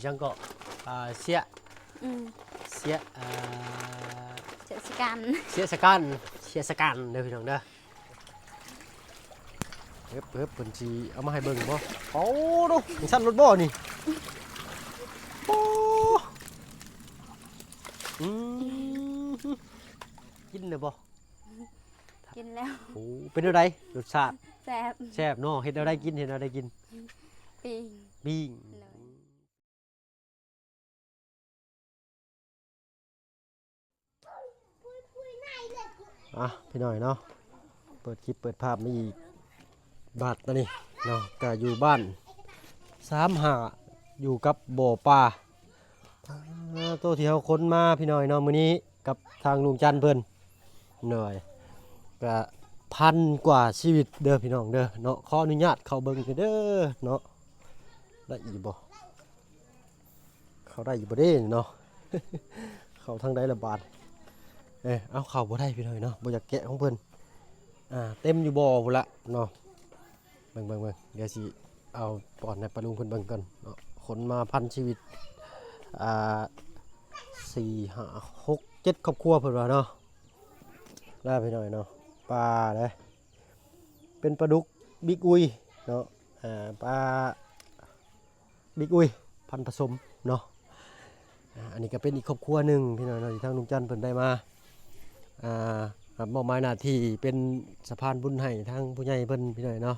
ຫຍັງເກາະ ອ່າ ເຊຍ ອືມ ເຊຍ ອ່າ ເຊຍສະການ ເຊຍສະການ ເຊຍສະການເດີພີ່ນ້ອງເດີ. ເອີບ ເອີບ ເພິ່ນຊິເອົາມາໃຫ້ເບິ່ງບໍ່? ໂອ້ໂດ ຈັ່ງຊັ້ນໂລດບໍ່ນີ້? ໂອ້ ອືມ ກິນແລ້ວບໍ່? ກິນແລ້ວ. ໂອ້ ເປັນແນວໃດລົດຊາດ? ແຊບ ແຊບເນາະ. ເຮັດແນວໃດກິນ? ເຮັດແນວໃດກິນ? ປີ້ງ ປີ້ງ ໂດຍ. ອ່ະ ພີ່ນ້ອງເນາະ ເປີດຄລິບເປີດພາບມາອີກບາດຕອນນີ້ເນາະ ກະຢູ່ບ້ານສາມຫ້າ ຢູ່ກັບບໍ່ປາ ອ່າ ໂຕທີ່ເຮົາຂົນມາ ພີ່ນ້ອງເນາະ ມື້ນີ້ກັບທາງລຸງຈັນເພິ່ນ ໂດຍ ກະພັນກວ່າຊີວິດເດີພີ່ນ້ອງເດີເນາະ. ຂໍອະນຸຍາດເຂົ້າເບິ່ງເດີເນາະ ໄດ້ຢູ່ບໍ່? ເຂົ້າໄດ້ຢູ່ບໍ່ເດ້ເນາະ? ເຂົ້າທາງໃດລະບາດ? ເອີ ເອົາ ເຂົ້າບໍ່ໄດ້ພີ່ນ້ອງເນາະ ບໍ່ຢາກແກະຂອງເພິ່ນ. ອ່າ ເຕັມຢູ່ບໍ່ພຸ້ນລະເນາະ. ເບິ່ງ ເບິ່ງ ເບິ່ງ ດຽວຊິເອົາປ້ອນໃຫ້ປ້າລຸງເພິ່ນເບິ່ງກ່ອນເນາະ. ຂົນມາພັນຊີວິດ ອ່າ ສີ່ ຫ້າ ຫົກ ເຈັດຄອບຄົວເພິ່ນວ່າເນາະ. ລາພີ່ນ້ອງເນາະ ປາເດ້ ເປັນປາດຸກບິກອຸຍເນາະ ອ່າ ປາ ບິກອຸຍພັນປະສົມເນາະ. ອ່າ ອັນນີ້ກະເປັນອີກຄອບຄົວໜຶ່ງພີ່ນ້ອງເນາະ ທີ່ທາງລຸງຈັນເພິ່ນໄດ້ມາ ອ່າ ຮັບມອບໝາຍໜ້າທີ່ເປັນສະພານບຸນໃຫ້ທາງຜູ້ໃຫຍ່ເພິ່ນພີ່ນ້ອງເນາະ.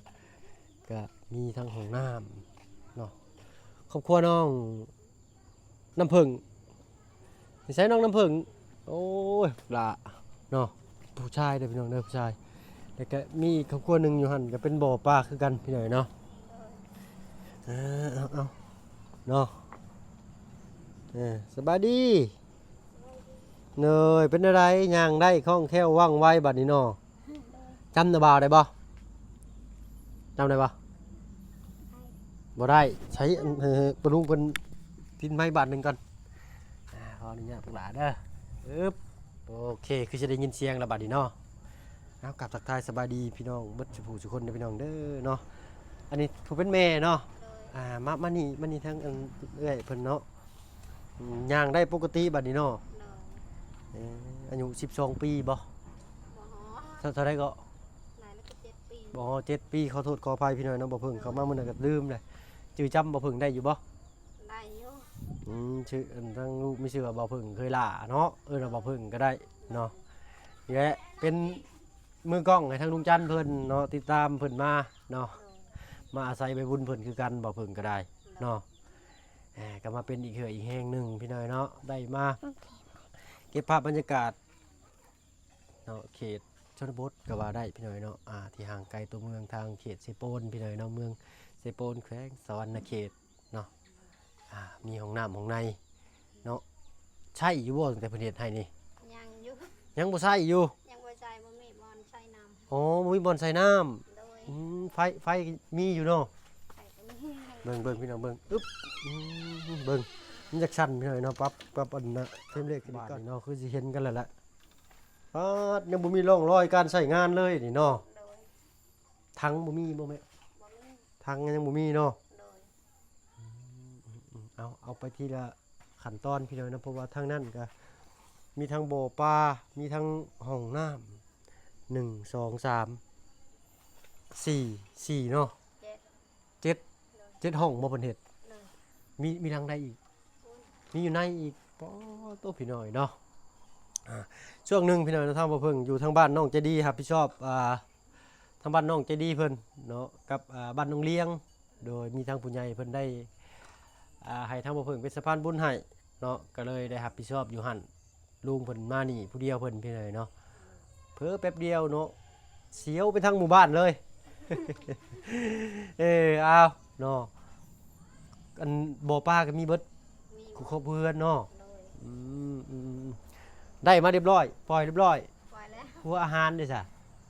ກະມີທັງຫ້ອງນ້ຳເນາະ ຄອບຄົວນ້ອງ ນ້ຳເຜິ້ງ ນິໄສນ້ອງນ້ຳເຜິ້ງ? ໂອ້ຍ ຫຼ້າເນາະ ຜູ້ຊາຍເດີພີ່ນ້ອງເດີ ຜູ້ຊາຍ. ແລ້ວກະມີອີກຄອບຄົວໜຶ່ງຢູ່ຫັ້ນ ກະເປັນບໍ່ປາຄືກັນພີ່ນ້ອງເນາະ. ເອີ ເອົາ ເອົາເນາະ ເອີ ສະບາຍດີ. ໂດຍ ເປັນແນວໃດ ຍ່າງໄດ້ຄ່ອງແຄ້ວວ່ອງໄວບາດນີ້ເນາະ? ຈຳນາບ່າວໄດ້ບໍ່? ຈຳໄດ້ບໍ່? ບໍ່ໄດ້. ໃຊ້ ເອີ ປ້າລຸງເພິ່ນຕິດໄມບາດໜຶ່ງກ່ອນ. ອ່າ ຂໍອະນຸຍາດພວກຫຼານເດີ. ອຶບ ໂອເຄ ຄືຊິໄດ້ຍິນສຽງລະບາດນີ້ເນາະ. ເອົາ ກາບທັກທາຍສະບາຍດີພີ່ນ້ອງເບິດສູ່ຜູ້ສູ່ຄົນເດີພີ່ນ້ອງເດີເນາະ. ອັນນີ້ຜູ້ເປັນແມ່ເນາະ. ໂດຍ ອ່າ ມາ ມານີ້ ມານີ້ທາງອັນເອື້ອຍເພິ່ນເນາະ. ອືມ ຍ່າງໄດ້ປົກກະຕິບາດນີ້ເນາະ. ໂດຍ ເອີ ອາຍຸສິບສອງປີບໍ່? ບໍ່ຮອດ. ເທົ່າ ເທົ່າໃດເກາະ? ໄດ້ແລ້ວກໍເຈັດປີ. ບໍ່ຮອດເຈັດປີ. ຂໍໂທດຂໍອະໄພພີ່ນ້ອງເນາະ ບໍ່ເພິ່ງເຂົ້າມາມື້ນັ້ນກໍລືມແລ້ວ. ຈື່ຈຳບໍ່ເພິ່ງໄດ້ຢູ່ບໍ່? ໄດ້ຢູ່. ອືມ ຊື່ ອັນ ທາງລູກມີຊື່ວ່າບໍ່ເພິ່ງ ເຄີຍຫຼ້າເນາະ ເອີ້ນວ່າບໍ່ເພິ່ງກໍໄດ້ເນາະ. ນີ້ແຫຼະ ເປັນມືກ້ອງໃຫ້ທາງລຸງຈັນເພິ່ນເນາະ ຕິດຕາມເພິ່ນມາເນາະ. ໂດຍ ມາອາໄສໃບບຸນເພິ່ນຄືກັນ ບໍ່ເພິ່ງກໍໄດ້ເນາະ. ໂດຍ ເອີ ກໍມາເປັນອີກເຫື່ອອີກແຮງໜຶ່ງພີ່ນ້ອງເນາະ ໄດ້ມາເກັບພາບບັນຍາກາດເນາະ ເຂດຊົນນະບົດກໍວ່າໄດ້ພີ່ນ້ອງເນາະ. ອ່າ ທີ່ຫ່າງໄກຕົວເມືອງ ທາງເຂດເຊໂປນພີ່ນ້ອງເນາະ ເມືອງເຊໂປນ ແຂວງສະຫວັນນະເຂດເນາະ. ອ່າ ມີຫ້ອງນ້ຳຫ້ອງໃນເນາະ. ໃຊ້ຢູ່ບໍ່ ຕັ້ງແຕ່ເພິ່ນເຮັດໃຫ້ນີ້? ຍັງຢູ່. ຍັງບໍ່ໃຊ້ຢູ່? ຍັງບໍ່ໃຊ້ ບໍ່ມີບ່ອນໃສ່ນ້ຳ. ອໍ ບໍ່ມີບ່ອນໃສ່ນ້ຳ. ໂດຍ ອືມ ໄຟ ໄຟມີຢູ່ເນາະ. ໄຟກໍມີ. ເບິ່ງ ເບິ່ງ ພີ່ນ້ອງເບິ່ງ ອຶບ ອືມ ເບິ່ງ ມັນຢາກສັ່ນພີ່ນ້ອງເນາະ. ປັບ ປັບອັນນະ ເຟຣມເລັກຂຶ້ນອີກກ່ອນເນາະ ຄືຊິເຫັນກັນແລ້ວລະ. ປາດ ຍັງບໍ່ມີຮ່ອງຮອຍການໃຊ້ງານເລີຍນີ້ເນາະ. ໂດຍ ຖັງບໍ່ມີບໍ່ແມ່? ບໍ່ມີ. ຖັງຍັງບໍ່ມີເນາະ. ໂດຍ ອືມ ເອົາ ເອົາໄປທີລະຂັ້ນຕອນພີ່ນ້ອງເນາະ ເພາະວ່າທາງນັ້ນກະມີທັງບໍ່ປາ ມີທັງຫ້ອງນ້ຳ ໜຶ່ງ ສອງ ສາມ ສີ່ ສີ່ເນາະ. ເຈັດ ເຈັດ ໂດຍ ເຈັດຫ້ອງບໍ່ເພິ່ນເຮັດ? ໂດຍ ມີ ມີຫຼັງໃດອີກ? ໂອ້ຍ ມີຢູ່ໃນອີກ. ປາດໂທ້ ພີ່ນ້ອງເນາະ. ອ່າ ຊ່ວງໜຶ່ງພີ່ນ້ອງເນາະ ທາງບໍ່ເພິ່ງຢູ່ທາງບ້ານນ້ອງໃຈດີຮັບຜິດຊອບ ອ່າ ທາງບ້ານນ້ອງໃຈດີເພິ່ນເນາະ ກັບ ອ່າ ບ້ານໜອງລຽງ ໂດຍມີທາງຜູ້ໃຫຍ່ເພິ່ນໄດ້ ອ່າ ໃຫ້ທາງບໍ່ເພິ່ງເປັນສະພານບຸນໃຫ້ເນາະ ກໍເລີຍໄດ້ຮັບຜິດຊອບຢູ່ຫັ້ນ. ລຸງເພິ່ນມານີ້ຜູ້ດຽວເພິ່ນພີ່ນ້ອງເນາະ ເຜີແປັບດຽວເນາະ ສຽວໄປທັງໝູ່ບ້ານເລີຍ. ເອີ ອ້າວ ເນາະ ອັນບໍ່ປາກໍມີເບິດ ມີ ຄູ່ຄອບເຮືອນເນາະ. ໂດຍ ອືມ ອືມ ໄດ້ມາຮຽບຮ້ອຍ ປ່ອຍຮຽບຮ້ອຍ. ປ່ອຍແລ້ວ. ຫົວອາຫານເດ້ຊະ?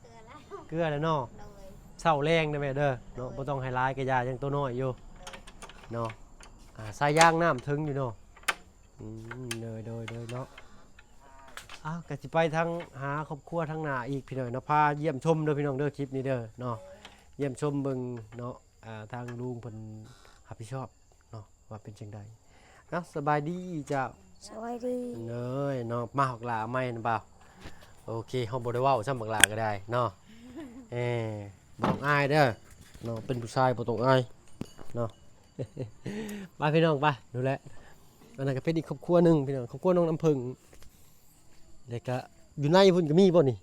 ເກືອແລ້ວ ເກືອແລ້ວເນາະ. ໂດຍ ເຊົ້າແລງເດີແມ່ເດີເນາະ. ໂດຍ ບໍ່ຕ້ອງໃຫ້ຫຼາຍກະຢ່າ ຍັງໂຕນ້ອຍຢູ່ເນາະ. ອ່າ ສາຍຢາງນ້ຳເຖິງຢູ່ເນາະ. ອືມ ໂດຍ ໂດຍ ໂດຍເນາະ. ອ້າວ ກະຊິໄປທາງຫາຄອບຄົວທາງໜ້າອີກພີ່ນ້ອງເນາະ ພາຢ້ຽມຊົມເດີພີ່ນ້ອງເດີ ຄລິບນີ້ເດີເນາະ. ໂດຍ ຢ້ຽມຊົມເບິ່ງເນາະ ອ່າ ທາງລຸງເພິ່ນຮັບຜິດຊອບເນາະ ວ່າເປັນຈັ່ງໃດ. ເອົ້າ ສະບາຍດີເຈົ້າ. ສະບາຍດີ. ເອີຍເນາະ ມາບັກຫຼ້າໃໝ່ນຳບ່າວ. ໂອເຄ ເຮົາບໍ່ໄດ້ເວົ້າຊ້ຳ ບັກຫຼ້າກໍໄດ້ເນາະ. ເອີ ບໍ່ຕ້ອງອາຍເດີເນາະ ເປັນຜູ້ຊາຍບໍ່ຕ້ອງອາຍເນາະ. ໄປພີ່ນ້ອງໄປ ດູແລ. ອັນນັ້ນກໍເປັນອີກຄອບຄົວໜຶ່ງພີ່ນ້ອງ ຄອບຄົວນ້ອງນ້ຳເຜິ້ງ. ແລ້ວກໍຢູ່ໃນພຸ້ນກໍມີບໍ່ນີ້?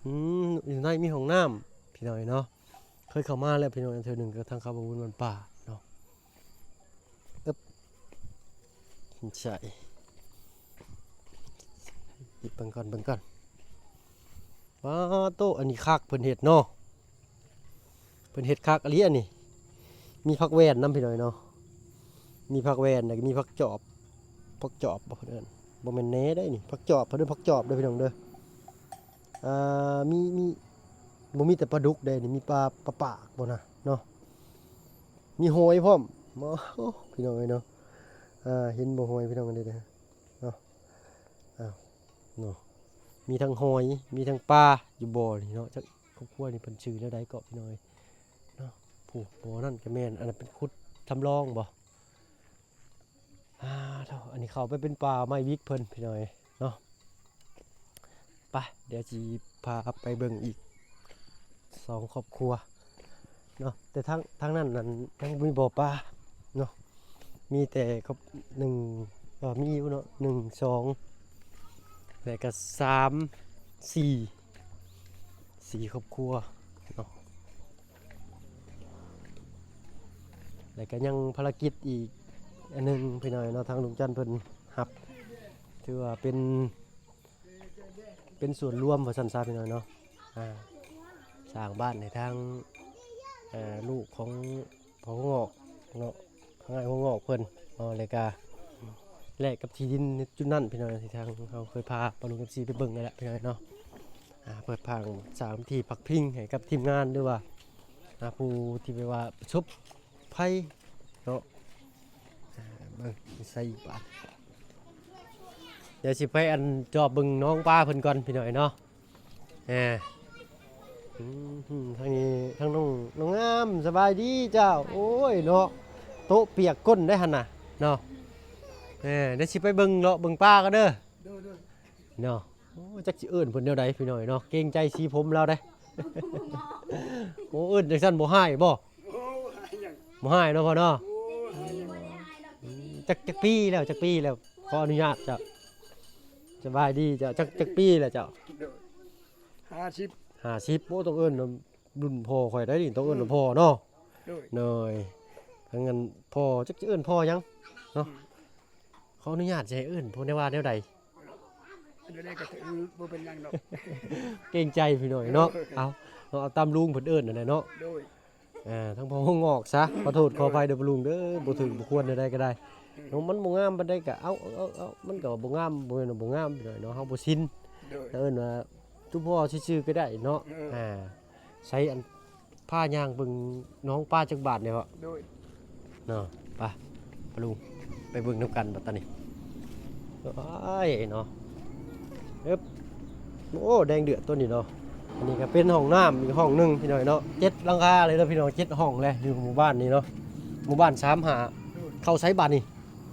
ອືມ ຢູ່ໃນມີຫ້ອງນ້ຳພີ່ນ້ອງເນາະ. ເຄີຍເຂົ້າມາແລ້ວພີ່ນ້ອງ ເທື່ອໜຶ່ງ ກໍທາງເຂົ້າບ້ານບຸນບ້ານປ່າເນາະ. ເອີບ ໃສ່ ເບິ່ງກ່ອນ ເບິ່ງກ່ອນ. ວ້າໂຕ ອັນນີ້ຄັກ ເພິ່ນເຮັດເນາະ ເພິ່ນເຮັດຄັກອີ່ຫຼີອັນນີ້. ມີຜັກແວ່ນນຳພີ່ນ້ອງເນາະ ມີຜັກແວ່ນ ແລ້ວກໍມີຜັກຈອບ ຜັກຈອບບໍ່ເພິ່ນເອີ້ນ? ບໍ່ແມ່ນແໜໄດ໋ນີ້ ຜັກຈອບ ເພິ່ນເອີ້ນຜັກຈອບເດີພີ່ນ້ອງເດີ. ອ່າ ມີ ມີ ບໍ່ມີແຕ່ປາດຸກເດ້ນີ້ ມີປາ ປາປາກບໍ່ນະເນາະ ມີຫອຍພ້ອມ. ໂອ້ໂຫ ພີ່ນ້ອງເອີຍເນາະ ອ່າ ເຫັນບໍ່ຫອຍພີ່ນ້ອງເອີຍເນາະ. ອ້າວ ເນາະ ມີທັງຫອຍ ມີທັງປາຢູ່ບໍ່ນີ້ເນາະ. ຈັກຄອບຄົວນີ້ເພິ່ນຊື່ແນວໃດເກາະພີ່ນ້ອງເອີຍເນາະ. ຜູ້ບໍ່ນັ້ນກໍແມ່ນ ອັນນັ້ນເປັນຂຸດທຳລອງບໍ່? ອ່າ ໂທ້ ອັນນີ້ເຂົ້າໄປເປັນປ່າໄມ້ວິກເພິ່ນພີ່ນ້ອງເອີຍເນາະ. ໄປ ດຽວຊິພາໄປເບິ່ງອີກສອງຄອບຄົວເນາະ. ແຕ່ທາງ ທາງນັ້ນນັ້ນຍັງບໍ່ມີບໍ່ປາເນາະ ມີແຕ່ຄອບ ໜຶ່ງ ເອີ ມີຢູ່ເນາະ ໜຶ່ງ ສອງ ແລ້ວກໍ ສາມ ສີ່ ສີ່ຄອບຄົວເນາະ. ແລ້ວກໍຍັງພາລະກິດອີກອັນໜຶ່ງພີ່ນ້ອງເນາະ ທາງລຸງຈັນເພິ່ນຮັບ ຖືວ່າເປັນ ເປັນສ່ວນລວມວ່າຊັ້ນຊະພີ່ນ້ອງເນາະ. ອ່າ ສ້າງບ້ານໃຫ້ທາງ ເອີ ລູກຂອງພໍ່ຫົວງອກເນາະ ອ້າຍຫົວງອກເພິ່ນເນາະ. ແລ້ວກະແລກກັບທີ່ດິນໃນຈຸດນັ້ນພີ່ນ້ອງ ທີ່ທາງເຮົາເຄີຍພາປ້າລຸງ ເອັຟຊີ ໄປເບິ່ງນັ້ນແຫຼະພີ່ນ້ອງເນາະ. ອ່າ ເປີດທາງ ສາມ ທີ່ພັກພິງໃຫ້ກັບທີມງານ ຫຼືວ່າ ອ່າ ຜູ້ທີ່ແບບວ່າປະສົບໄພເນາະ. ອ່າ ເບິ່ງໃສ່ບາດ ດຽວຊິໄປອັນຈອບເບິ່ງນ້ອງປາເພິ່ນກ່ອນພີ່ນ້ອງເນາະ. ແອ ອືມ ທາງນີ້ ທາງນ້ອງ ນ້ອງງາມ ສະບາຍດີເຈົ້າ. ໂອ້ຍເນາະ ໂຕະປຽກກົ້ນໄດຫັ້ນນະເນາະ. ແອ ດຽວຊິໄປເບິ່ງ ເລາະເບິ່ງປ່າກ່ອນເດີ. ໂດຍ ໂດຍ ເນາະ. ໂອ້ ຈັກຊິເອີ້ນເພິ່ນແນວໃດພີ່ນ້ອງເນາະ ເກງໃຈສີຜົມລາວເດ້. ໂອ້ ເອີ້ນຈັ່ງຊັ້ນບໍ່ຮ້າຍບໍ່? ໂອ້ ຮ້າຍຫຍັງ ບໍ່ຮ້າຍເນາະພໍ່ເນາະ. ໂອ້ ຮ້າຍຫຍັງ. ອືມ ຈັກ ຈັກປີແລ້ວ ຈັກປີແລ້ວ? ຂໍອະນຸຍາດເຈົ້າ. ສະບາຍດີເຈົ້າ. ຈັກ ຈັກປີແລ້ວເຈົ້າ? ໂດຍ ຫ້າສິບ ຫ້າສິບ. ໂອ້ ຕ້ອງເອີ້ນນຳລຸ້ນພໍ່ຂ້ອຍໄດ໋ນີ້ ຕ້ອງເອີ້ນນຳພໍ່ເນາະ. ໂດຍ ໂດຍ ທາງນັ້ນພໍ່ ຈັກຊິເອີ້ນພໍ່ຫຍັງເນາະ. ອືມ ຂໍອະນຸຍາດ ຊິໃຫ້ເອີ້ນເພິ່ນວ່າແນວໃດ? ອັນໃດກໍຖື ບໍ່ເປັນຫຍັງດອກ ເກງໃຈພີ່ນ້ອງເນາະ. ເອີ ເອົາ ເອົາຕາມລຸງເພິ່ນເອີ້ນນັ້ນແຫຼະເນາະ. ໂດຍ ອ່າ ທາງພໍ່ຫົວງອກຊະ ຂໍໂທດ ໂດຍ ຂໍອະໄພເດີປ້າລຸງເດີ ບໍ່ຖືກບໍ່ຄວນແນວໃດກໍໄດ້. ອືມ ເນາະ ມັນບໍ່ງາມປານໃດກໍເອົາ ເອົາ ເອົາ ມັນກໍບໍ່ງາມ ບໍ່ແມ່ນວ່າບໍ່ງາມພີ່ນ້ອງເນາະ ເຮົາບໍ່ຊິນ. ໂດຍ ເອີ້ນວ່າຈຸພໍ່ຊື່ໆກໍໄດ້ເນາະ. ເອີ ອ່າ ໃຊ້ອັນ ພາຍ່າງເບິ່ງນ້ອງປາຈັກບາດແດ່ເນາະ. ໂດຍ ເນາະ ໄປ ປ້າລຸງ ໄປເບິ່ງນຳກັນບັດຕານີ້. ໂອ້ຍເນາະ ເອີບ ໂອ້ ແດງເດືອດຕົວນີ້ເນາະ. ອັນນີ້ກໍເປັນຫ້ອງນ້ຳອີກຫ້ອງໜຶ່ງພີ່ນ້ອງເນາະ. ເຈັດຫຼັງຄາເລີຍເນາະພີ່ນ້ອງ ເຈັດຫ້ອງແຫຼະ ຢູ່ໝູ່ບ້ານນີ້ເນາະ ໝູ່ບ້ານສາມຫ້າ. ໂດຍ ເຂົ້າໃສບາດນີ້?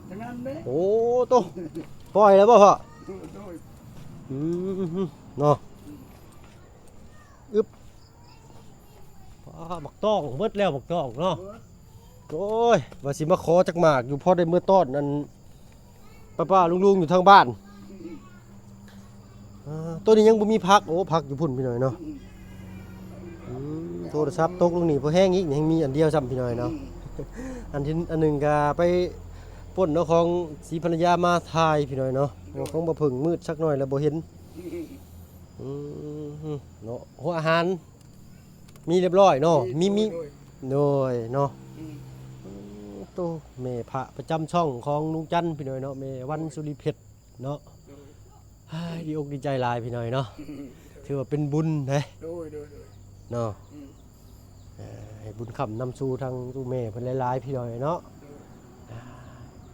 ທາງນັ້ນເດ້. ໂອ້ ໂຕ ປ່ອຍແລ້ວບໍ່ພໍ່? ໂດຍ ອືມ ເນາະ. ອຶບ ປ້າ ບັກຕອງ ເບິດແລ້ວບັກຕອງເນາະ. ເບິດ ໂອ້ຍ ວ່າຊິມາຂໍຈັກໝາກຢູ່ ພໍໄດ້ເມືອຕ້ອນອັນປ້າໆລຸງໆຢູ່ທາງບ້ານ. ອ່າ ໂຕນີ້ຍັງບໍ່ມີຜັກ. ໂອ້ ຜັກຢູ່ພຸ້ນພີ່ນ້ອງເນາະ. ອືມ ອືມ ໂທລະສັບຕົກລົງນີ້ພໍແຮງອີກ ຍັງມີອັນດຽວຊ້ຳພີ່ນ້ອງເນາະ. ອືມ ອັນທີ່ ອັນໜຶ່ງກະໄປປົນເອົາຂອງສີພັນລະຍາມາຖ່າຍພີ່ນ້ອງເນາະ. ໂດຍ ຂອງບໍ່ເພິ່ງມືດສັກໜ້ອຍແລ້ວບໍ່ເຫັນ. ອືມ ອືມ ເນາະ ຫົວອາຫານມີຮຽບຮ້ອຍເນາະ. ມີ ມີ ມີ ໂດຍ ໂດຍ ໂດຍເນາະ. ອືມ ອືມ ໂຕ ແມ່ພະປະຈຳຊ່ອງຂອງລຸງຈັນພີ່ນ້ອງເນາະ ແມ່ວັນສຸລິເພັດເນາະ. ໂດຍ ເຮີ້ຍ ດີອົກດີໃຈຫຼາຍພີ່ນ້ອງເນາະ. ອືມ ຖືວ່າເປັນບຸນເດ້. ໂດຍ ໂດຍ ໂດຍ ເນາະ. ອືມ ເອີ ໃຫ້ບຸນຄ້ຳນຳສູ່ທາງຕູ້ແມ່ເພິ່ນຫຼາຍໆ ພີ່ນ້ອງເອີຍເນາະ. ໂດຍ ອ່າ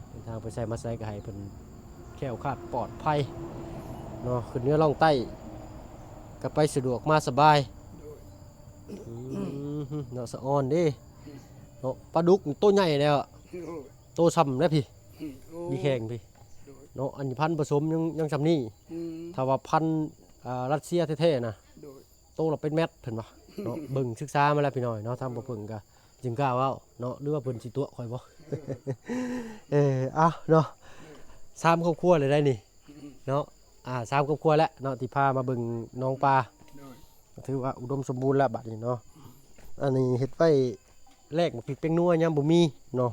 ເດີນທາງໄປໃສມາໃສກໍໃຫ້ເພິ່ນແຄ້ວຄາດປອດໄພເນາະ ຂຶ້ນເໜືອລ່ອງໃຕ້ກໍໄປສະດວກມາສະບາຍ. ໂດຍ ອືມ ເນາະ ສະອອນເດ້ ອືມ ເນາະ. ປາດຸກໂຕໃຫຍ່ແລ້ວ. ໂດຍ ໂຕຊ່ຳແດ່ພີ້ ອືມ ໂອ້ ມີແຂ່ງພີ້ ໂດຍ ເນາະ ອັນນີ້ພັນປະສົມຍັງ ຍັງຊ່ຳນີ້ ອືມ ຖ້າວ່າພັນ ອ່າ ຣັດເຊຍແທ້ໆນະ ໂດຍ ໂຕລະເປັນແມັດເພິ່ນວ່າເນາະ ເບິ່ງສຶກສາມາແລ້ວພີ່ນ້ອງເນາະ ທາງບໍ່ເພິ່ງກໍຈຶ່ງກ້າເວົ້າເນາະ ຫຼືວ່າເພິ່ນຊິຕົວະຂ້ອຍບໍ່ ເອີ ເອົາເນາະ ສາມຄອບຄົວເລີຍໄດ໋ນີ້ເນາະ ອ່າ ສາມຄອບຄົວແລ້ວເນາະ ທີ່ພາມາເບິ່ງໜອງປາ ໂດຍ ຖືວ່າອຸດົມສົມບູນແລ້ວບັດນີ້ເນາະ ອັນນີ້ເຮັດໄວ້ແລກໝາກພິກແປ້ງນົວຍາມບໍ່ມີເນາະ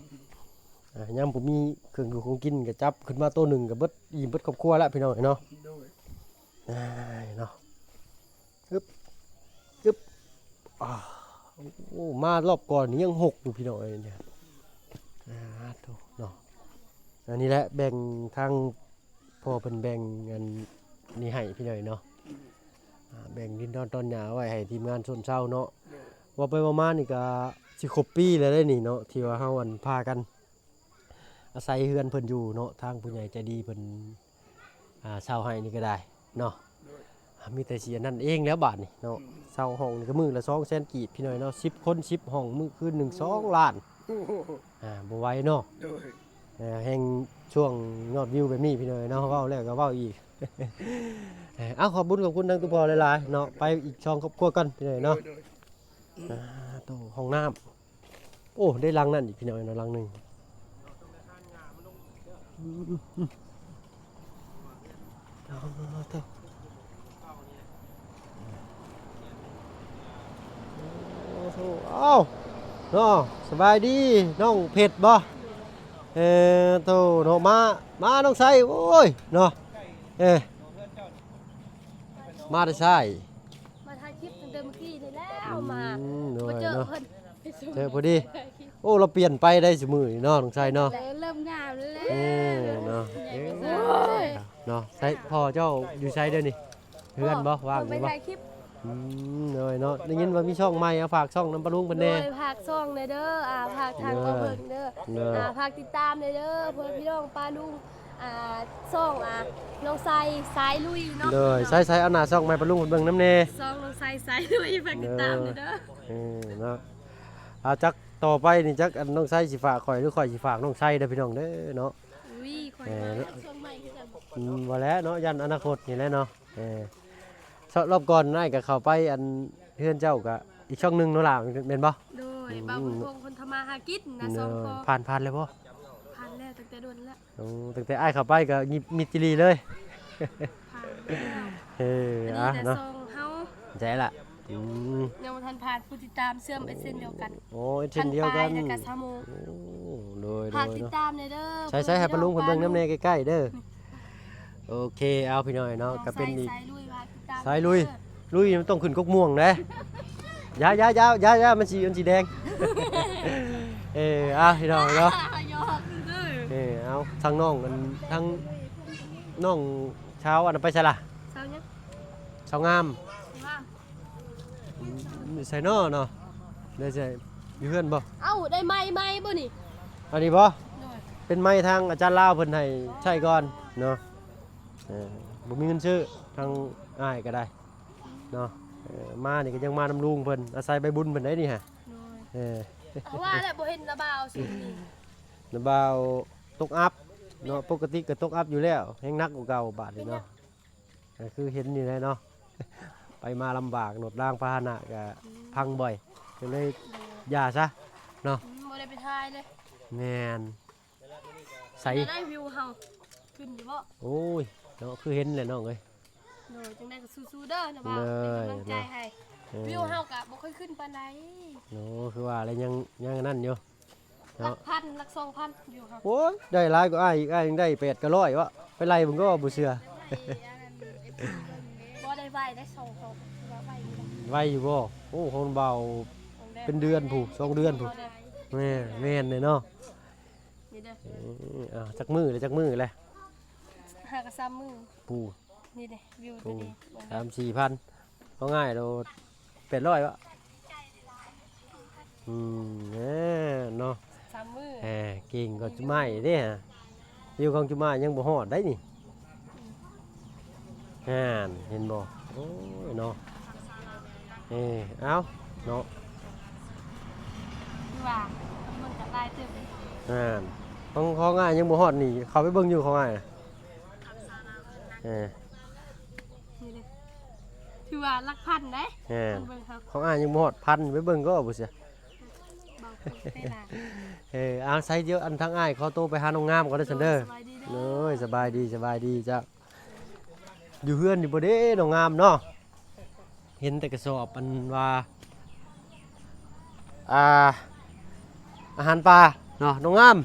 ອ່າ ຍາມບໍ່ມີເຄື່ອງຢູ່ຂອງກິນກໍຈັບຂຶ້ນມາໂຕໜຶ່ງກໍເບິດ ອີ່ມເບິດຄອບຄົວແລ້ວພີ່ນ້ອງເນາະ ໂດຍ ອ່າ ເນາະ ອຶບ ອຶບ ອ່າ ໂອ້ ມາລອບກ່ອນນີ້ຍັງຫົກຢູ່ພີ່ນ້ອງເອີຍ ອ່າ ໂທ້ເນາະ ອັນນີ້ແຫຼະແບ່ງທາງ ພໍ່ເພິ່ນແບ່ງອັນນີ້ໃຫ້ພີ່ນ້ອງເນາະ ອ່າ ແບ່ງດິນດອນຕອນຫຍ້າໄວ້ໃຫ້ທີມງານຊົນເຜົ່າເນາະ ເວົ້າໄປເວົ້າມານີ້ກໍຊິຄົບປີແລ້ວເດ້ນີ້ເນາະ ທີ່ວ່າເຮົາອັນພາກັນອາໄສເຮືອນເພິ່ນຢູ່ເນາະ ທາງຜູ້ໃຫຍ່ໃຈດີເພິ່ນ ອ່າ ເຊົ່າໃຫ້ນີ້ກໍໄດ້ເນາະ ໂດຍ ອ່າ ມີແຕ່ຊິອັນນັ້ນເອງແລ້ວບາດນີ້ເນາະ ອືມ ເຊົ່າຫ້ອງນີ້ກໍມື້ລະສອງແສນກີບພີ່ນ້ອງເນາະ ສິບຄົນສິບຫ້ອງ ມື້ຄືນໜຶ່ງສອງລ້ານ ໂອ້ໂຫ ອ່າ ບໍ່ໄຫວເນາະ ໂດຍ ເອີ ແຮ່ງຊ່ວງຍອດວິວແບບນີ້ພີ່ນ້ອງເນາະ ເວົ້າແລ້ວກໍເວົ້າອີກ ເອີ ເອົາ ຂອບບຸນຂອບຄຸນທາງຕຸພໍ່ຫຼາຍໆເນາະ ໄປອີກສອງຄອບຄົວກ່ອນພີ່ນ້ອງເນາະ ໂດຍ ໂດຍ ອ່າ ໂຕ ຫ້ອງນ້ຳ ໂອ້ ໄດ້ຫຼັງນັ້ນອີກພີ່ນ້ອງເນາະ ຫຼັງໜຶ່ງ ໂອ້ໂຫ ເອົ້າ ເນາະ ສະບາຍດີ ນ້ອງເພັດບໍ່? ເອີ ໂທ ເນາະ ມາ ມາ ນ້ອງໄຊ ໂອ້ຍ ເນາະ ເອີ ມາແຕ່ໃສ? ມາຖ່າຍຄລິບຕັ້ງແຕ່ມື້ກີ້ນີ້ແລ້ວ ອືມ ມາ ໂດຍ ບໍ່ເຈີເນາະ ເພິ່ນ ເຈີພໍດີ ໂອ້ ລາວປ່ຽນໄປໄດ໋ຊຸມື້ນີ້ເນາະ ນ້ອງໄຊເນາະ ເລີ່ມງາມແລ້ວ ເອີ ເນາະ ເອີ ໂອ້ຍ ເນາະ ໃສ ພໍ່ເຈົ້າຢູ່ໃສດຽວນີ້? ເຮືອນບໍ່? ວ່າງຢູ່ບໍ່? ອອກໄປຖ່າຍຄລິບ ອືມ ໂດຍເນາະ ໄດ້ຍິນວ່າມີຊ່ອງໃໝ່ ເອົາ ຝາກຊ່ອງນຳປ້າລຸງເພິ່ນແດ່ ໂດຍ ຝາກຊ່ອງແດ່ເດີ ອ່າ ຝາກທາງ ໂດຍ ພໍ່ເພິ່ງເດີ ໂດຍ ອ່າ ຝາກຕິດຕາມແດ່ເດີ ເພື່ອພີ່ນ້ອງປ້າລຸງ ອ່າ ຊ່ອງ ອ່າ ນ້ອງໄຊ ສາຍລຸຍເນາະ ໂດຍ ໃສໆ ເອົາໜ້າຊ່ອງໃໝ່ປ້າລຸງເພິ່ນເບິ່ງນຳແດ່ ຊ່ອງນ້ອງໄຊ ສາຍລຸຍ ຝາກຕິດຕາມແດ່ເດີ ເອີ ເນາະ ອ່າ ຈັກຕໍ່ໄປນີ້ ຈັກ ອັນ ນ້ອງໄຊຊິຝາກຂ້ອຍ ຫຼື ຂ້ອຍຊິຝາກນ້ອງໄຊເດີ ພີ່ນ້ອງເດີເນາະ ອຸ້ຍ ຂ້ອຍ ເອີ ວ່າຊ່ອງໃໝ່ຄືກັນ ອືມ ບໍ່ແລ້ວເນາະ ຢ້ານອະນາຄົດນີ້ແຫຼະເນາະ ເອີ ລອບກ່ອນອ້າຍກໍເຂົ້າໄປ ອັນ ເຮືອນເຈົ້າກໍອີກຊ່ອງໜຶ່ງເນາະຫຼ້າ ແມ່ນບໍ່? ໂດຍ ອືມ ບ່າວບຸນພົງ ຄົນທຳມາຫາກິນນະ ໂດຍ ສອງພໍ່ ຜ່ານ ຜ່ານແລ້ວບໍ່? ຜ່ານແລ້ວ ຕັ້ງແຕ່ດົນແລ້ວ ໂອ້ ຕັ້ງແຕ່ອ້າຍເຂົ້າໄປກໍມິດ ມິດຈີ່ລີເລີຍ ຜ່ານແລ້ວ ເອີ ອັນນີ້ ອ່ະ ແຕ່ ເນາະ ຊ່ອງເຮົາ ໃຈລະ ອືມ ຍັງບໍ່ທັນຜ່ານ ຜູ້ຕິດຕາມເຊື່ອມເອັດເຊັນດຽວກັນ ໂອ້ ເອັດເຊັນດຽວກັນ ພັນປາຍ ແລ້ວກໍຊາວໂມງ ໂອ້ ໂດຍ ຝາກຕິດຕາມແດ່ເດີ ໃສໆ ໃຫ້ປ້າລຸງເພິ່ນເບິ່ງນຳແດ່ໃກ້ໆເດີ ໂອເຄ ເອົາ ພີ່ນ້ອງເນາະ ກໍເປັນອີກ ສາຍລຸຍ ຝາກຕິດຕາມ ສາຍລຸຍ ລຸຍມັນຕ້ອງຂຶ້ນກົກມ່ວງເດ້ ຢ່າໆໆໆ ມັນຊິ ມັນຊິແດງ ເອີ ເອົາ ພີ່ນ້ອງເນາະ ຫຍອກຊື່ໆ ເອີ ເອົາ ທາງນ້ອງ ອັນ ທາງນ້ອງສາວ ອັນນັ້ນໄປໃສລະ? ສາວຫຍັງ? ສາວງາມ ງາມ ອືມ ຢູ່ໃສເນາະ ເນາະ ໄດ້ໃສ ຢູ່ເຮືອນບໍ່? ເອົ້າ ໄດ້ໄມໃໝ່ບໍ່ນີ້? ອັນນີ້ບໍ່? ໂດຍ ເປັນໄມທາງອາຈານລາວເພິ່ນໃຫ້ໃຊ້ກ່ອນເນາະ ເອີ ບໍ່ມີເງິນຊື້ ທາງອ້າຍກໍໄດ້ເນາະ ເອີ ມານີ້ກໍຍັງມານຳລຸງເພິ່ນ ອາໄສໃບບຸນເພິ່ນໄດ໋ນີ້ຫະ ໂດຍ ເອີ ເອົາວ່າແລ້ວ ບໍ່ເຫັນລະບ່າວຊຸດນີ້ ລະບ່າວຕົກອັບເນາະ ປົກກະຕິກໍຕົກອັບຢູ່ແລ້ວ ແຮງໜັກກວ່າເກົ່າບາດນີ້ເນາະ ກໍຄືເຫັນນີ້ແຫຼະເນາະ ໄປມາລຳບາກ ລົດລາງພາຫະນະກໍ ອືມ ພັງບ່ອຍ ກໍເລີຍ ໂດຍ ຢ່າຊະເນາະ ອືມ ບໍ່ໄດ້ໄປຖ່າຍເລີຍ ແມ່ນ ໃສ ໄດ້ວິວເຮົາຂຶ້ນຢູ່ບໍ່? ໂອ້ຍ ເນາະ ຄືເຫັນແຫຼະນ້ອງເອີຍ ໂດຍ ຈັ່ງໃດກໍສູ້ໆເດີ ນະບ່າວ ເປັນກຳລັງໃຈໃຫ້ ເອີ ວິວເຮົາກໍບໍ່ຄ່ອຍຂຶ້ນປານໃດ ໂອ້ ຄືວ່າແລ້ວ ຍັງ ຍັງອັນນັ້ນຢູ່ ເນາະ ຫຼັກພັນ ຫຼັກສອງພັນຢູ່ເຮົາ ໂອ້ຍ ໄດ້ຫຼາຍກວ່າອ້າຍອີກ ອ້າຍຍັງໄດ້ແປດ ເກົ້າຮ້ອຍວະ ໄປໄລ່ເບິ່ງກໍບໍ່ເຊື່ອ ບໍ່ໄດ້ໄວໄດ້ສອງ ສອງ ວ່າໄວຢູ່ ໄວຢູ່ບໍ່? ໂອ້ ຂອງບ່າວເປັນເດືອນພຸ້ນ ສອງເດືອນພຸ້ນ ແມ່ນ ແມ່ນເດ້ເນາະ ນີ້ເດີ ເອີ ອ່າ ຈັກມື້ແລ້ວ ຈັກມື້ແລ້ວ? ຫາກະສາມມື້ ປູ ນີ້ເດ້ ວິວໂຕນີ້ ໂອ້ ສາມສີ່ພັນ ເອົາງ່າຍໂລດ ແປດຮ້ອຍວະ ອືມ ແນ່ເນາະ ສາມມື້ ແຮ ເກັ່ງກວ່າຈຸມາອີກເດ້ຫະ ວິວຂອງຈຸມາຍັງບໍ່ຮອດໄດ໋ນີ້ ຫັ້ນ ເຫັນບໍ່ ໂອ້ຍເນາະ ເອີ ເອົາເນາະ ຄືວ່າ ມັນກໍຫຼາຍເຕີບ ຫັ້ນ ຂອງ ຂອງອ້າຍຍັງບໍ່ຮອດນີ້ ເຂົ້າໄປເບິ່ງຢູ່ຂອງອ້າຍນະ. ເອີ ນີ້ເດ້ ຖືວ່າຫຼັກພັນເດ້. ແມ່ນ ເບິ່ງເຮົາ ຂອງອ້າຍຍັງບໍ່ຮອດພັນ ໄປເບິ່ງກໍບໍ່ເສຍ. ເບົາໂພດໄປຫຼາຍ. ເອີ ອາ ໃສ ດຽວ ອັນ ທາງອ້າຍຂໍໂຕໄປຫານ້ອງງາມກ່ອນເດີຊັ້ນເດີ. ໂດຍ ສະບາຍດີ ສະບາຍດີ ສະບາຍດີເຈົ້າ. ຢູ່ເຮືອນຢູ່ບໍ່ເດ້ນ້ອງງາມເນາະ? ເຫັນແຕ່ກະສອບ ອັນວ່າ ອ່າ ອາຫານປາເນາະ. ນ້ອງງາມ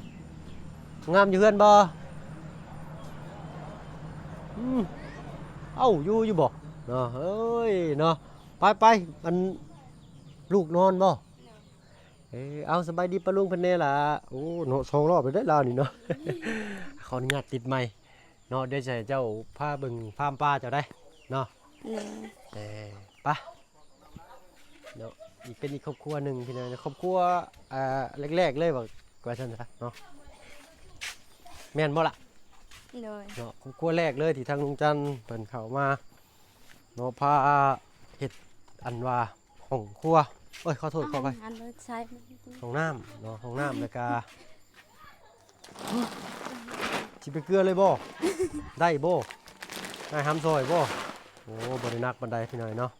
ນ້ອງງາມຢູ່ເຮືອນບໍ່? ອືມ ເອົ້າ ຢູ່ ຢູ່ບໍ່ເນາະ? ເອີຍເນາະ ໄປໆ ອັນ ລູກນອນບໍ່? ເອີ ເອົາ ສະບາຍດີປ້າລຸງເພິ່ນແດ່ລະ. ໂອ້ ເນາະ ສອງຮອບແລ້ວເດ້ລາວນີ້ເນາະ. ຂໍອະນຸຍາດຕິດໄມ ເນາະ ດຽວຊິໃຫ້ເຈົ້າພາເບິ່ງຟາມປາເຈົ້າໄດ໋ເນາະ. ເອີ ໄປເນາະ ອີກ ເປັນອີກຄອບຄົວໜຶ່ງພີ່ນ້ອງ ຄອບຄົວ ອ່າ ແລກໆ ເລີຍວ່າ ວ່າຊັ້ນຊະເນາະ. ແມ່ນບໍ່ລະ? ໂດຍ ເນາະ ຄອບຄົວແລກເລີຍທີ່ທາງລຸງຈັນເພິ່ນເຂົ້າມາເນາະ ພາເຮັດ ອັນວ່າ ຫ້ອງຄົວ ໂອ້ຍ ຂໍໂທດ ຂໍອະໄພ ຫ້ອງນ້ຳເນາະ ຫ້ອງນ້ຳ ແລ້ວກະ ຊິໄປເກືອເລີຍບໍ່? ໄດ້ບໍ່? ອ້າຍຫຳຊ່ອຍບໍ່? ໂອ້ ບໍ່ໄດ້ໜັກປານໃດພີ່ນ້ອງເນາະ.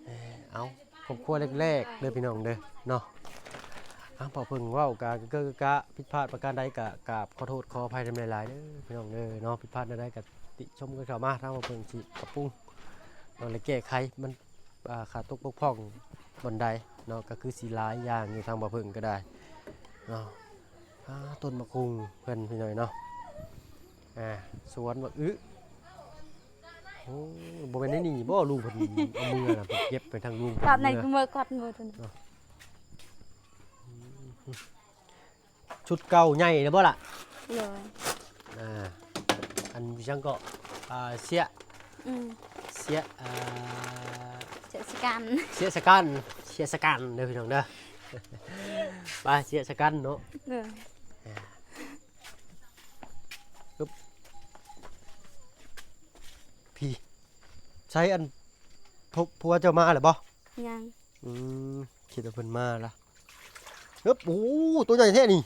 ເອີ ເອົາ ຄອບຄົວແລກໆ ເດີພີ່ນ້ອງເດີເນາະ. ເອົາ ພໍ່ເພິ່ງເວົ້າກະເກີກະ ຜິດພາດປະການໃດກະກາບຂໍໂທດຂໍອະໄພນຳຫຼາຍໆ ເດີພີ່ນ້ອງເດີເນາະ. ຜິດພາດແນວໃດກະຕິຊົມກັນເຂົ້າມາ ທາງພໍ່ເພິ່ງຊິປັບປຸງ ເນາະ ແລະ ແກ້ໄຂມັນ ອ່າ ຂາດຕົກບົກຜ່ອງບ່ອນໃດເນາະ ກໍຄືຊິຫຼາຍຢ່າງຢູ່ ທາງບ່າວເພິ່ງກໍໄດ້ເນາະ. ອ່າ ຕົ້ນໝາກຫຸ່ງເພິ່ນພີ່ນ້ອງເນາະ ອ່າ ສວນໝາກອຶ. ໂອ້ ບໍ່ແມ່ນໃນນີ້ບໍ່ ລຸງເພິ່ນເອົາເມືອນະ ເພິ່ນເກັບໄປທາງລຸງເພິ່ນ ກັບໃນເມືອ ເມືອກັດເມືອເພິ່ນເນາະ. ຊຸດເກົ່າໃຫຍ່ແລ້ວບໍ່ລະ? ໂດຍ ອ່າ ອັນຫຍັງເກາະ ອ່າ ເຊຍ ອືມ ເຊຍ ອ່າ ເຊຍສະກັນ ເຊຍສະກັນ ເຊຍສະກັນເດີພີ່ນ້ອງເດີ. ໄປ ເຊຍສະກັນເນາະ. ໂດຍ ອ່າ ພີ້ ໃສ ອັນ ພ- ຜົວເຈົ້າມາແລ້ວບໍ່? ຍັງ ອືມ ຄິດວ່າເພິ່ນມາລະ. ເອີບ ໂອ້ ໂຕໃຫຍ່ແທ້ນີ້.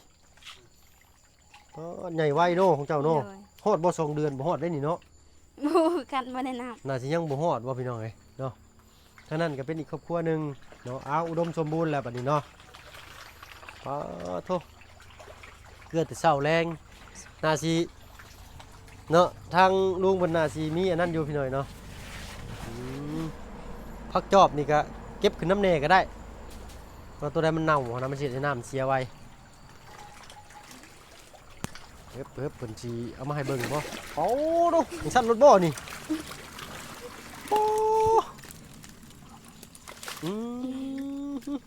ປາດ ໃຫຍ່ໄວເນາະຂອງເຈົ້າເນາະ. ໂດຍ ຮອດບໍ່ ສອງເດືອນ ບໍ່ຮອດເດ້ນີ້ເນາະ. ບໍ່ ຄັນບໍ່ໄດ້ນັບ ໜ້າຊິຍັງບໍ່ຮອດບໍ່ ພີ່ນ້ອງເອີຍເນາະ. ທາງນັ້ນກໍເປັນອີກຄອບຄົວໜຶ່ງເນາະ. ອ້າວ ອຸດົມສົມບູນແລ້ວບັດນີ້ເນາະ. ປາດໂທ້ ເກືອແຕ່ເຊົ້າແລງ ໜ້າຊິເນາະ ທາງລຸງເພິ່ນໜ້າຊິມີອັນນັ້ນຢູ່ພີ່ນ້ອງເນາະ. ອືມ ຜັກຈອບນີ້ກະເກັບຂຶ້ນນຳແດ່ກໍໄດ້ ເພາະໂຕໃດມັນເນົ່າຫັ້ນນະ ມັນຊິເຮັດໃຫ້ນ້ຳເສຍໄວ. ເອີບ ເອີບ ເພິ່ນຊິເອົາມາໃຫ້ເບິ່ງບໍ່? ໂອ້ໂດ ຈັ່ງຊັ້ນໂລດບໍ່ນີ້? ໂອ້ ອືມ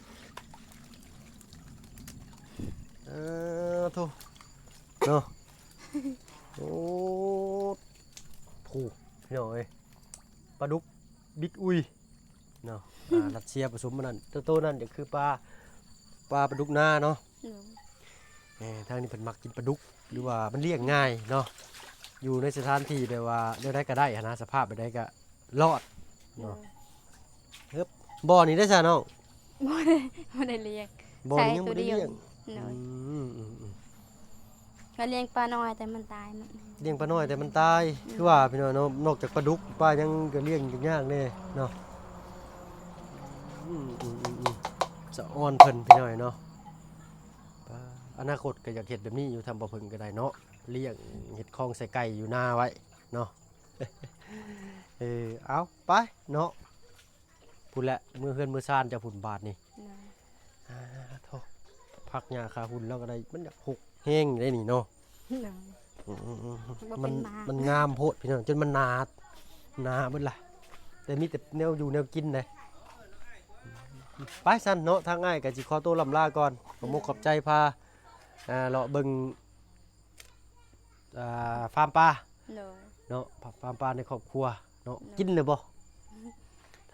ເອີ ໂທ້ ເນາະ. ໂອ້ ຜູ້ ພີ່ນ້ອງເອີຍ ປາດຸກບິກອຸຍເນາະ. ອ່າ ຣັດເຊຍປະສົມອັນນັ້ນ ໂຕ ໂຕນັ້ນກໍຄືປາ ປາ ປາດຸກນາເນາະ. ໂດຍ ແໝ່ ທາງນີ້ເພິ່ນມັກກິນປາດຸກ ຫຼືວ່າມັນລ້ຽງງ່າຍເນາະ ຢູ່ໃນສະຖານທີ່ແບບວ່າແນວໃດກໍໄດ້ຫັ້ນນະ ສະພາບແບບໃດກໍລອດເນາະ. ໂດຍ ເອີບ ບໍ່ນີ້ໄດ້ຊະນ້ອງ? ບໍ່ໄດ້ ບໍ່ໄດ້ລ້ຽງ ບໍ່ນີ້ຍັງບໍ່ໄດ້ລ້ຽງ. ໂດຍ ອືມ ອືມ ອືມ ກໍລ້ຽງປານ້ອຍແຕ່ມັນຕາຍໝົດ ລ້ຽງປານ້ອຍແຕ່ມັນຕາຍ. ອືມ ຄືວ່າພີ່ນ້ອງເນາະ ນອກຈາກປາດຸກ ປາຫຍັງກໍລ້ຽງຍາກແດ່ເນາະ. ອືມ ອືມ ອືມ ອືມ ສະອອນເພິ່ນພີ່ນ້ອງເນາະ. ປາ ອະນາຄົດກໍຢາກເຮັດແບບນີ້ຢູ່ ທຳບໍ່ເພິ່ງກໍໄດ້ເນາະ ລ້ຽງ ເຮັດຄອງໃສ່ໄກ່ຢູ່ນາໄວ້ເນາະ. ເອີ ເອົາ ໄປເນາະ. ພຸ້ນແຫຼະ ເມືອເຮືອນເມືອຊານເຈົ້າພຸ້ນບາດນີ້. ໂດຍ ອ່າ ໂທ້ ຜັກຫຍ້າຄາຮຸ່ນລາວກໍໄດ້ ມັນຢາກຫົກແຮງເດ້ນີ້ເນາະ. ໂດຍ ອືມໆໆ ມັນ ມັນງາມໂພດພີ່ນ້ອງ ຈົນມັນໜາ ໜາເບິດລະ ແຕ່ມີແຕ່ແນວຢູ່ແນວກິນເດ້. ໄປຊັ້ນເນາະ ທາງອ້າຍກໍຊິຂໍໂຕລ່ຳລາກ່ອນ ຂອບມົກຂອບໃຈພາ ອ່າ ເລາະເບິ່ງ ອ່າ ຟາມປາ. ໂດຍ ເນາະ ຟາມປາໃນຄອບຄົວເນາະ. ໂດຍ ກິນແລ້ວບໍ່?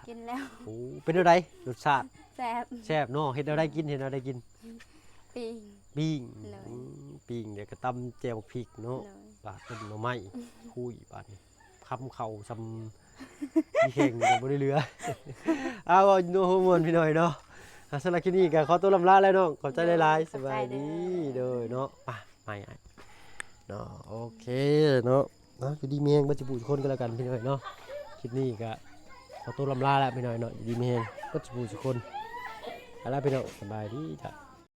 ກິນແລ້ວ. ໂອ້ ເປັນແນວໃດລົດຊາດ? ແຊບ ແຊບເນາະ. ເຮັດແນວໃດກິນ ເຮັດແນວໃດກິນ? ປີ້ງ ປີ້ງ. ໂດຍ ອືມ ປີ້ງ ແລ້ວກໍຕຳແຈ່ວໝາກພິກເນາະ. ໂດຍ ບາດຕົ້ນໜໍ່ໄມ້ ຄຸຍບາດນີ້ ຄຳເຂົ້າສ່ຳມີແຂ້ງກໍບໍ່ໄດ້ເຫຼືອ. ເອົາ ເວົ້າມ່ວນພີ່ນ້ອງເນາະ. ອ່ະ ສຳລັບຄລິບນີ້ກໍຂໍຕົວລຳລາແລ້ວນ້ອງ ຂອບໃຈຫຼາຍໆ ຂອບໃຈເດີ ສະບາຍດີເດີເນາະ ໄປ ໄປເນາະ ໂອເຄເນາະ ເອົາ ຢູ່ດີມີແຮງເບິດສູ່ຜູ້ທຸກຄົນກໍແລ້ວກັນພີ່ນ້ອງເນາະ ຄລິບນີ້ກໍຂໍຕົວລຳລາແລ້ວພີ່ນ້ອງເນາະ ຢູ່ດີມີແຮງເບິດສູ່ຜູ້ທຸກຄົນ ໄປແລ້ວພີ່ນ້ອງ ສະບາຍດີຈ້າ.